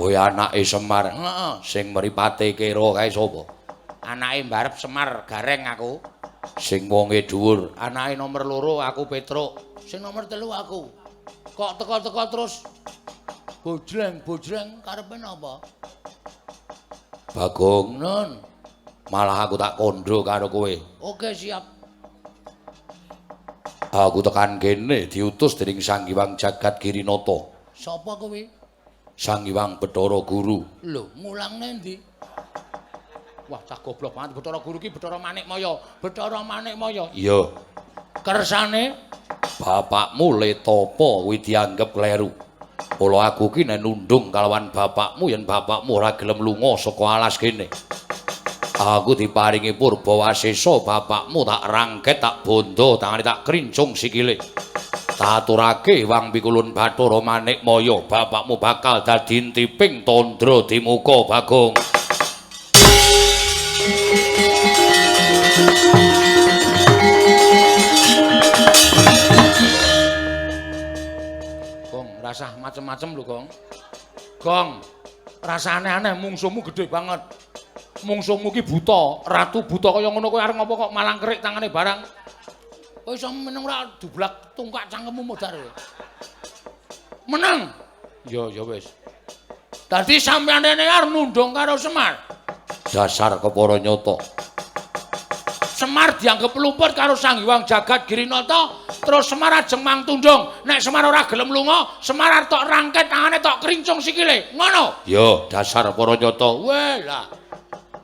Kowe anake Semar. Heeh. Sing mripate kira kae sapa? Anake mbarep Semar Gareng aku. Sing wonge dhuwur. Anake nomor 2 aku Petruk. Sing nomor 3 aku. Kok teko-teko terus bojleng-bojleng karepe napa? Bagong, Nun. Malah aku tak kandha karo kowe. Oke, siap. Aku tekan kene diutus dening Sang Hyang Jagat Girinata. Sapa kowe? Sang Hyang Bathara Guru. Lho, mulang nendi? Wah, cah goblok banget Bathara Guru ki Bathara Manikmaya. Bathara Manikmaya. Iya. Kersane bapakmu le tapa kuwi dianggep kleru. Mula aku ki nek nundung kalawan bapakmu yen bapakmu ora gelem lunga saka alas kene. Aku diparingi purba wasesa bapakmu tak rangket tak bondo tangane tak krincung sikile. Tak aturake Wang Pikulun Bathara Manikmaya bapakmu bakal dadi intiping tandra di muka Bagong. Gong, rasah macem-macem lho, Gong. Gong, rasah aneh-aneh mungsuhmu gede banget. Mungsuhmu ki buta, ratu buta kaya ngono kowe arep ngopo kok malang kerik tangane barang. Kowe iso meneng ora dublak tungkak cangkemmu modar kowe. Meneng. Ya, ya wis. Dadi sampeyan rene arep nundung karo Semar. Dasar kepara nyata. Semar dianggep luput karo Sang Hyang Jagat Girinata, terus Semar ajeng mangtundung. Nek Semar ora gelem lunga, Semar arep tok rangket tangane tok krincung sikile. Ngono. Ya, dasar para nyata. Weh lah.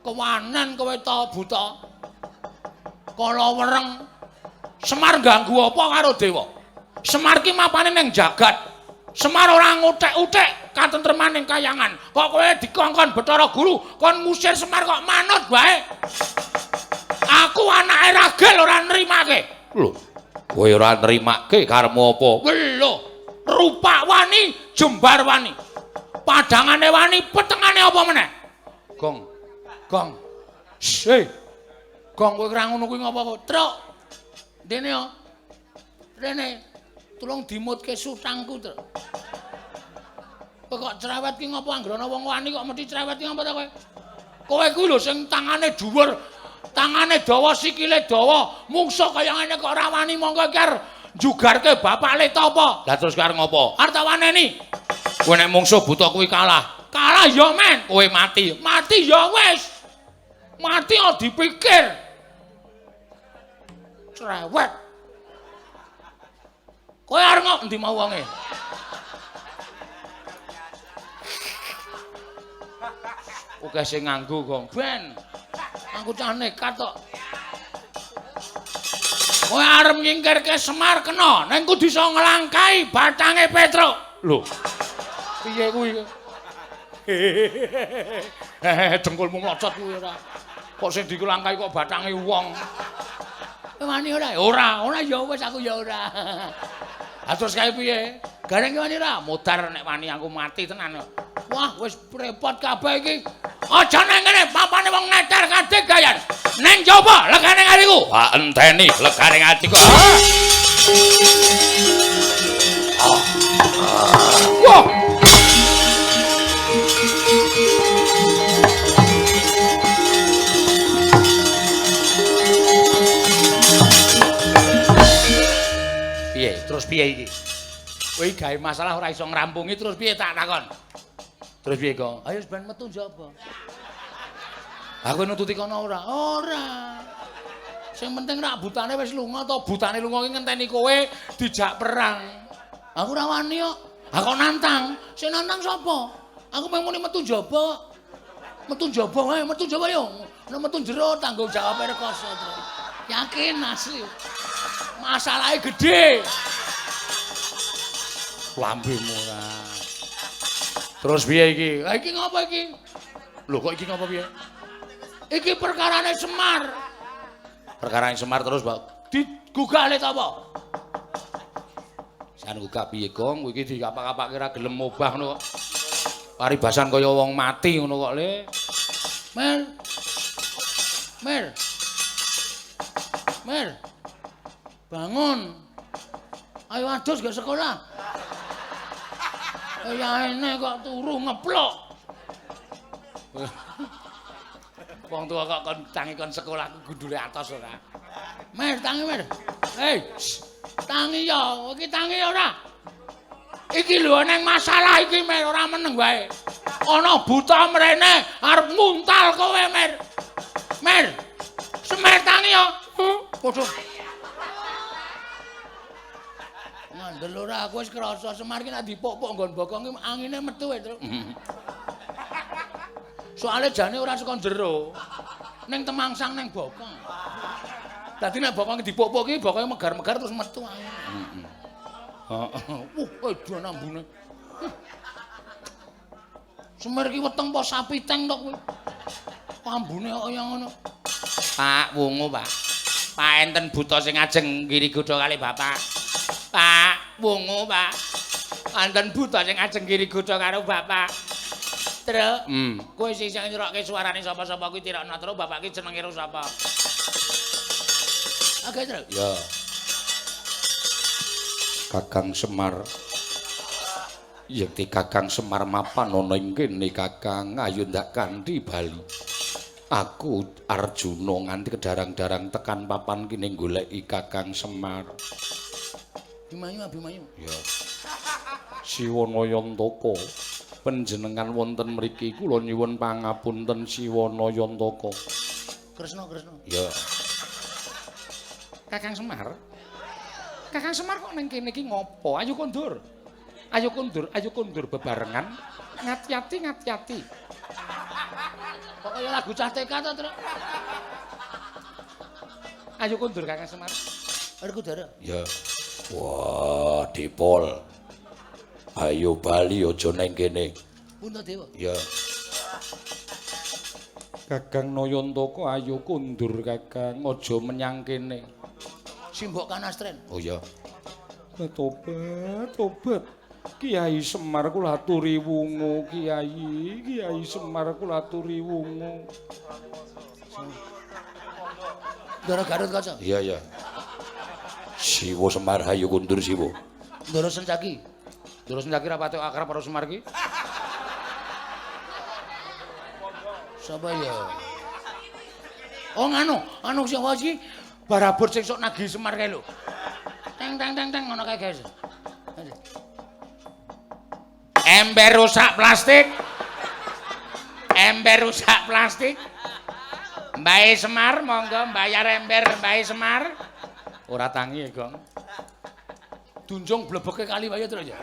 Kewanen kowe ta buta. Kala wereng. Semar ganggu apa karo dewa? Semar ki mapane ning jagat. Semar ora nguthek-uthek katentreman ning kayangan. Kok kowe dikongkon Bathara Guru kon ngusir Semar kok manut wae. Aku anake ragil ora nrimake. Lho, kowe ora nrimake karepmu apa? Lho, rupak wani, jembar wani. Padangane wani, petengane apa meneh? Gong. Gong. Hei. Gong kowe ora ngono kuwi ngopo kok? Truk. Dene yo. Rene. Tulung dimutke sutangku, Truk. Kowe kok cerewet ki ngopo anggere ana wong wani kok mesti cerewet ki ngopo ta kowe? Kowe kuwi lho sing tangane dhuwur, tangane dawa, sikile dawa, mungsuh kaya ngene kok ora wani mongko iki arep njugarke bapak le tapa. Lah terus arep ngopo? Arep tak waneni. Kowe nek mungsuh buta kuwi kalah. Kalah ya men, kowe mati. Mati ya wis. Mati kok dipikir. Cerewet. Kowe arep ngok endi mau wonge? Oke sing nganggo Gong. Ben. Aku cah nekat kok. Kowe arep nyingkirke Semar kena, ning kudu iso nglangkai batange Petruk. Lho. Piye kuwi? Hehehe, dengkulmu mlocot kuwi ora. Kok sing dikulangkai kok batange wong. Kowe wani ora? Ora, ora ya wis aku ya ora. Ha terus kae piye? Gareng ki wani ora? Modar nek wani aku mati tenan. Wah, wis repot kabeh iki. Aja nang ngene, papane wong neter kadhe gayan. Neng jaba legane atiku. Wah, enteni legane atiku. Wah. Piye? Terus piye iki? Kowe gawe masalah ora iso ngrampungi terus piye tak takon? Terus piye, Gong? Ayo ben metu njaba. Aku nututi kono ora? Ora. Sing penting rak butane wis lunga to, butane lunga ki ngenteni kowe dijak perang. Aku ora wani kok. Ha kok nantang? Sing nantang sapa? Aku mung muni metu njaba. Metu njaba wae, metu njaba yo. Nek metu jero tanggung jawabe rekoso. Yakin asli. Masalahe gedhe. Lambemu ora. Terus piye iki? Lah iki ngopo iki? Lho kok iki ngopo piye? Iki perkarane Semar. Perkarane Semar terus, Pak. Digugah le ta apa? San gugah piye, Gong? Kowe iki dikapak-kapake ora gelem obah ngono kok. Paribasan kaya wong mati ngono kok, Le. Mer. Mer. Mer. Bangun. Ayo adus gak sekolah. Yaene kok turu ngeplok. Wong tuwa kok kon tangi kon sekolah gundule atos ora. Mer tangi mer. Hei, tangi ya, iki tangi ora. Iki lho neng masalah iki mer ora meneng wae. Ana buta mrene arep nguntal kowe mer. Mer. Semer tangi ya. Padha. Ngandel ora aku wis krasa Semar iki nek dipuk-puk nggon bokong iki angine metu wae, Truk. Soale jane ora saka jero. Ning temangsang ning bokong. Dadi nek bokong dipuk-puk iki bokonge megar-megar terus metu angine. Heeh. Heeh. Edan ambune. Semar iki weteng apa sapi teng tok kuwi. Ambune kok kaya ngono. Pak wungu, Pak. Pak enten buta sing ajeng ngiri godha kali Bapak. Pak wungu, Pak. Enten buta sing ajeng ngiri godha karo Bapak. Truk, kowe sing nyerokke suarane sapa-sapa kuwi tirokno truk bapak ki jenenge ro sapa? Oke, Truk. Ya. Kakang Semar. Yekti Kakang Semar mapan ana ing kene Kakang, ayo ndak kanthi bali. Aku Arjuna nganti kedarang-darang tekan papan kene goleki Kakang Semar. Abimanyu, Abimanyu. Ya. Siwana Yantaka. Panjenengan wonten mriki kula nyuwun pangapunten Siwana Yantaka. Kresna, Kresna. Ya. Kakang Semar. Kakang Semar kok nang kene iki ngopo? Ayo kondur. Ayo kondur, ayo kondur bebarengan. Ngati-ati, ngati-ati. Kok kaya lagu cah TK to, Truk? Ayo kondur Kakang Semar. Werkudara. Ya. Wah, dipol. Ayo bali aja neng kene. Puntadewa. Ya. Kakang Nayantaka ayo kondur Kakang, aja menyang kene. Simbok Kanastren. Oh iya. Tobat, tobat. Kiai Semar kula aturi wungu, Kiai, Kiai Semar kula aturi wungu. Ndara Garut Kaca. Iya, iya. Siwa Semar ayo kondur Siwa. Ndara Sencaki. Ndara Sencaki ra patek akrab karo Semar ki. Sapa ya? Oh nganu, anu sapa iki? Barabur sing sok nagih Semar kae lho. Teng teng teng teng ngono kae guys. Ember rusak plastik. Ember rusak plastik. Mbae Semar monggo mbayar ember Mbae Semar. Ora tangi ya, Gong. Dunjung blebeke kali wae terus ya.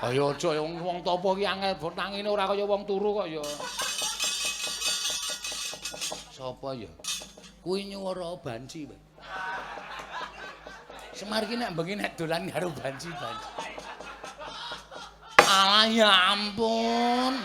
Ayo aja wong topo ki angel tangine ora kaya wong turu kok ya. Sapa ya? Kuwi nyuwara banci, Pak. Semar ki nek bengi nek dolan karo banci-banci. Alah ya ampun.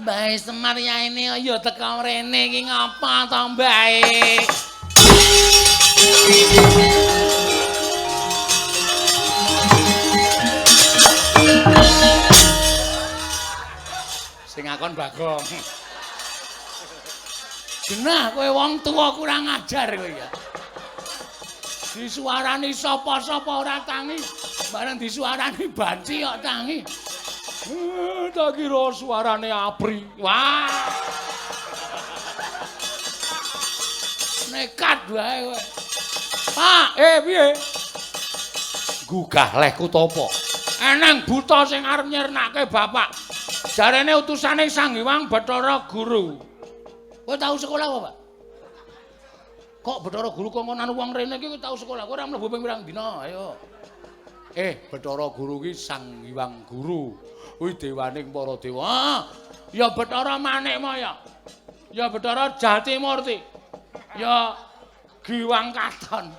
Mbae Semar yaene ya teka mrene iki ngapa to, Mbae? Sing ngakon Bagong. Genah kowe wong tuwa kurang ajar kowe ya. Disuarani sapa-sapa ora tangi, bareng disuarani banci kok tangi. Tak kira suarane Apri. Wah. Nekat wae kowe. Pak, piye? Gugah lehku topo. Eneng buta sing arep nyirnake bapak. Jarene utusane Sang Hyang Bathara Guru. Kowe tau sekolah apa, Pak? Kok Bathara Guru kongkonan wong rene iki tau sekolah? Kowe ora mlebu ping pirang dina? Ayo. Bathara Guru ki Sang Hyang Guru. Kuwi dewaning para dewa. Ah, ya Bathara Manikmaya. Ya Bathara Jatimurti. Ya Giwang Katon.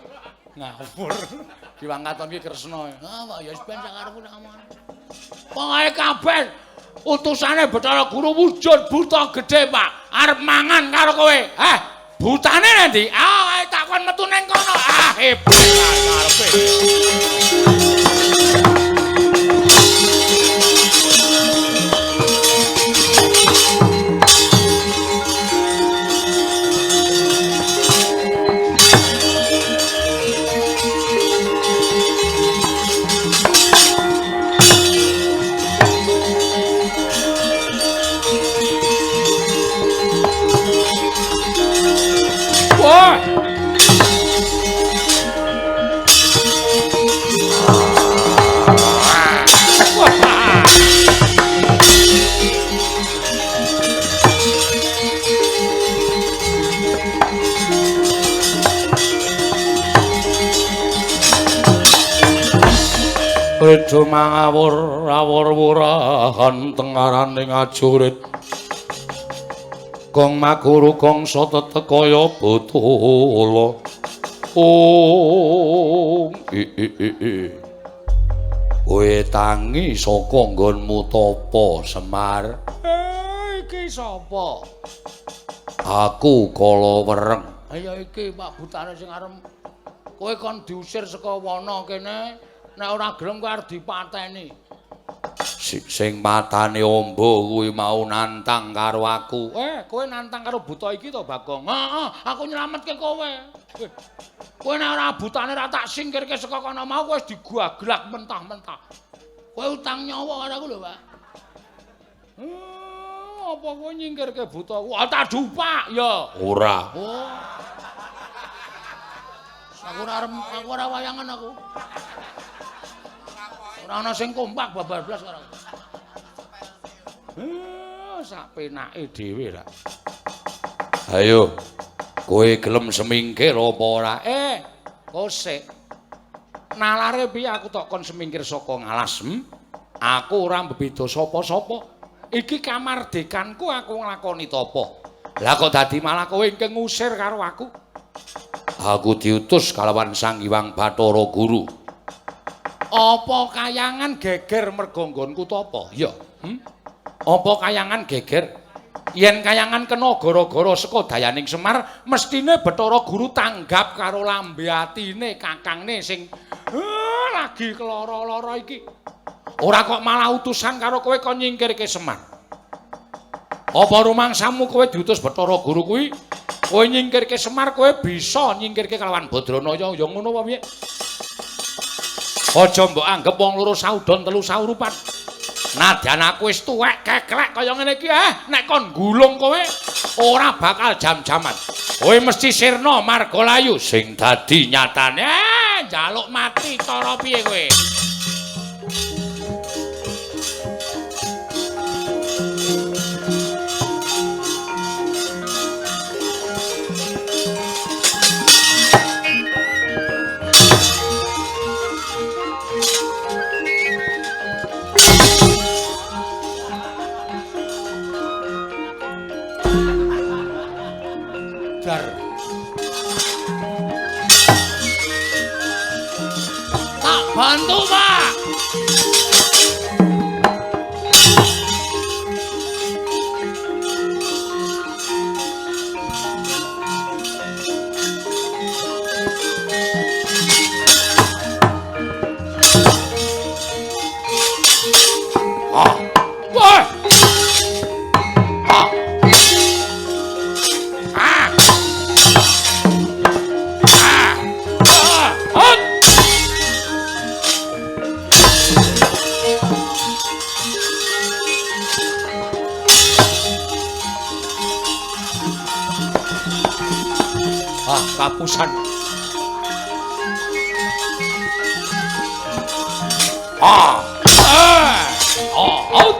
Ngawur. Giwang Katon ki Kresna. Ah, Pak, ya wis ben sakarepku sak. Pokoke kabeh utusane Bathara Guru wujud buta gedhe, Pak. Arep mangan karo kowe. Heh, butane nanti? Ah, takon metu neng kono. Ah, hebat karepe. Kowe mangawur awur wurahan tengaraning ajurit. Gong maguru gongso tetek kaya botolo. Oh, i i i i. Kowe tangi saka nggonmu tapa, Semar? Iki sapa? Aku kala wereng. Ayo iki Pak Butane sing arep kowe kon diusir saka wana kene, nek ora gelem kowe arep dipateni. Sing matane amba kuwi mau nantang karo aku. Kowe nantang karo buta iki to, Bagong? Heeh, aku nyelametke kowe. Kowe nek ora butane ora tak singkirke saka kono mau kowe wis diguaglak mentah-mentah. Kowe utang nyawa karo aku lho, Pak. Apa kowe nyingkirke buta? Wah, tak dupak ya. Ora. Oh. Aku ora aku ora wayangan aku. Ora ana sing kompak babar blas karo aku. Sak penake dhewe ra. Ayo. Kowe gelem semingkir apa ora? Kosek. Nalare piye aku tok kon semingkir saka ngalas? Aku ora mbebeda sapa-sapa. Iki kamardikanku aku nglakoni tapa. Lah kok dadi malah kowe ingkang ngusir karo aku? Aku diutus kalawan Sang Hyang Bathara Guru. Apa kayangan geger merga nggonku tapa? Ya. Apa kayangan geger? Yen kayangan kena gara-gara saka dayaning Semar, mestine Bathara Guru tanggap karo lambe atine kakangne sing lagi kelara-lara iki. Ora kok malah utusan karo kowe kon nyingkirke Semar. Apa rumangsamu kowe diutus Bathara Guru kuwi? Kowe nyingkirke Semar, kowe bisa nyingkirke kalawan Badranaya. Ya ngono apa piye? Aja mbok anggep wong loro saudon telu saurupan. Nadyan aku wis tuwek keklek kaya ngene iki, nek kon gulung kowe ora bakal jam-jaman. Kowe mesti sirna marga layu sing dadi nyatane. Njaluk mati cara piye kowe? Bantu, Pak. Ah. Wah. Ah. Ah. Ah. Ah. Ah, kapusan. Ah. Ah. Ah.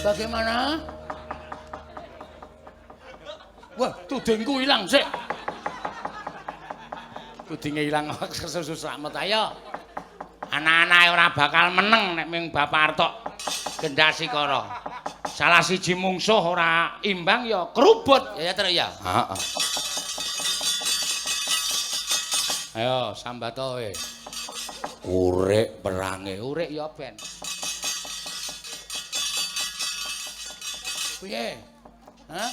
Bagaimana? Wah, tudingku ilang sik. Tudinge ilang kesusu slamet ayo. Anak-anake ora bakal meneng nek ming Bapak Artok Gendhasikara. Salah siji mungsuh ora imbang ya kerubut. Ya terus ya. Heeh. Ayo sambato kowe. Urek perange, urek ya ben. Piye? Hah?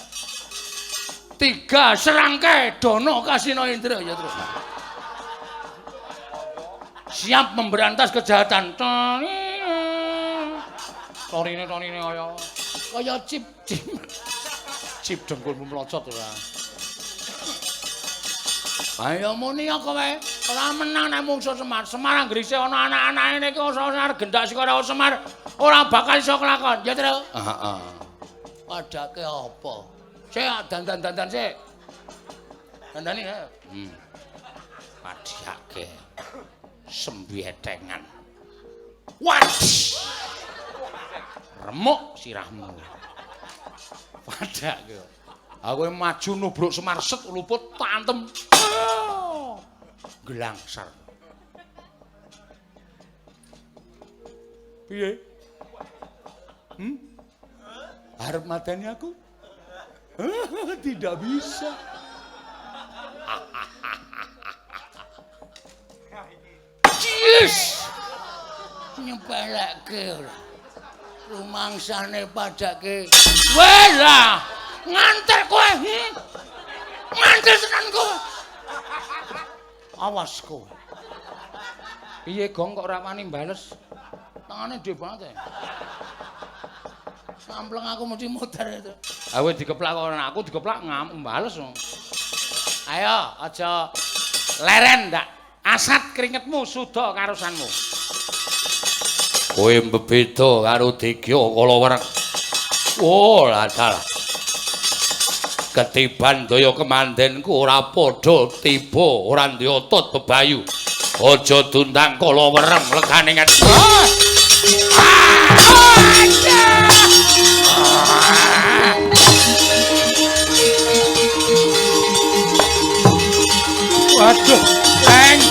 3 serangkai Dono Kasino Indra ya terus. Siap memberantas kejahatan. Torine torine kaya kaya cip cip. Cip dengkulmu mlocot ora. Ayo muni ya kowe. Ora menang nek mungsuh Semar. Semar anggere isih ana anak-anake niki ora gendak saka ora Semar ora bakal iso kelakon. Ya, Tru. Heeh. Padake apa? Sik dandan-dandan sik. Dandani ya. Padhake sembietengan. Wah. Remuk sirahmu. Padhake. Aku maju nubruk Semar set luput tantem. Gelangsar. Piye? Arep mateni aku? Tidak bisa. Yes. Nyepelekke ora. Rumangsane padake. Weh lah, nganter kowe. Nganter tenan kowe. Awas kowe. Piye Gong kok ora wani bales? Tangane dhewe banget. Sampleng aku mesti muter itu. Awe dikeplak kok aku dikeplak ngamuk bales. Ayo aja leren ndak. Asat keringetmu suda karusanmu. Kowe mbebeda karo Digya kala wereng. Oh, lah. Ketiban daya kemandenku ora padha tiba, ora duwe otot bebayu. Aja dundang kala wereng legane nget. Waduh, Leng.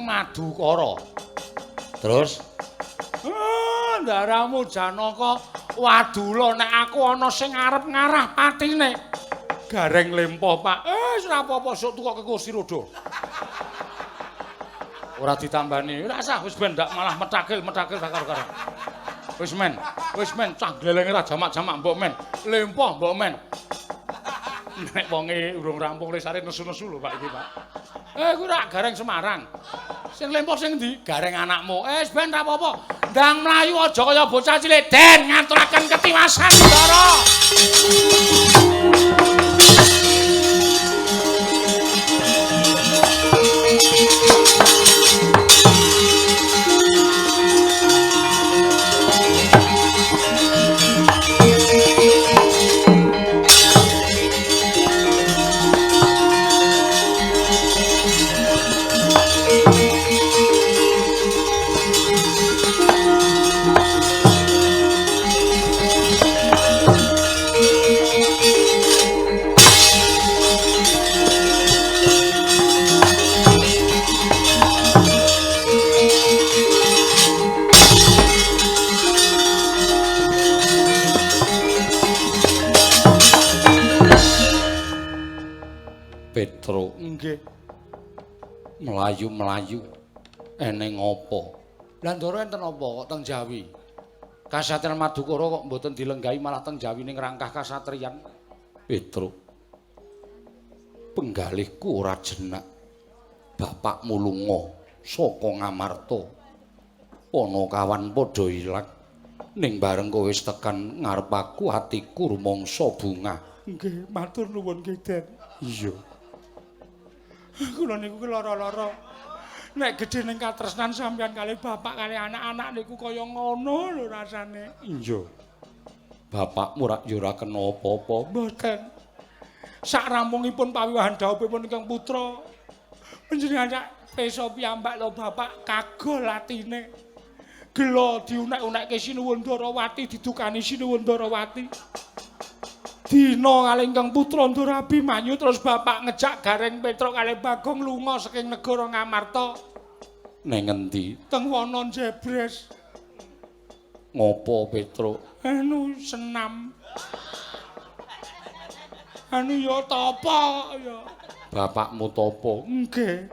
Madukara. Terus ndaramu Janaka wadula nek aku ana sing arep ngarah patine. Gareng lempo, Pak. Wis ora apa-apa sok tukoke kursi roda. Ora ditambani. Ora usah wis ben ndak malah metakil-metakil tak karo-karo. Wis men cah glelenge ra jamak-jamak mbok men. Lempo mbok men. Nek wonge urung rampung lesare nesu-nesu lho Pak iki, Pak. Kuwi rak Gareng Semarang. Sing lempo sing endi? Gareng anakmu. Wis ben ra apa-apa. Ndang mlayu aja kaya bocah cilik. Den ngaturaken ketiwasan, Ndara. Petro nggih mlayu-mlayu eneng apa? Lah Ndara enten apa kok teng Jawi? Kasatriyan Madukara kok mboten dilenggahi malah teng Jawi ning rangkah kasatriyan. Petro penggalihku ora jenak. Bapakmu lunga saka Ngamarta. Panakawan padha ilang. Ning bareng kowe wis tekan ngarep aku atiku rumangsa bungah. Nggih, matur nuwun nggih, Den. Iya. Kula niku lara-lara. Nek gedhe ning katresnan sampeyan kalih bapak kalih anak-anak niku kaya ngono lho rasane. Iya. Bapakmu rak ya ora kena apa-apa. Mboten. Sak rampungipun pawiwahan dhawuhipun ingkang putra, panjenengan sak pesa piyambak lho bapak kagol atine. Gela diunek-unekke Sinuwun Darawati, didukani Sinuwun Darawati. Dina kalih ingkang putra Ndara Abimanyu terus bapak ngejak Gareng Petruk kalih Bagong lunga saking negara Ngamarta. Neng ngendi? Teng wana Jebres. Ngopo Petruk? Anu senam. Anu ya tapa ya. Bapakmu tapa? Nggih.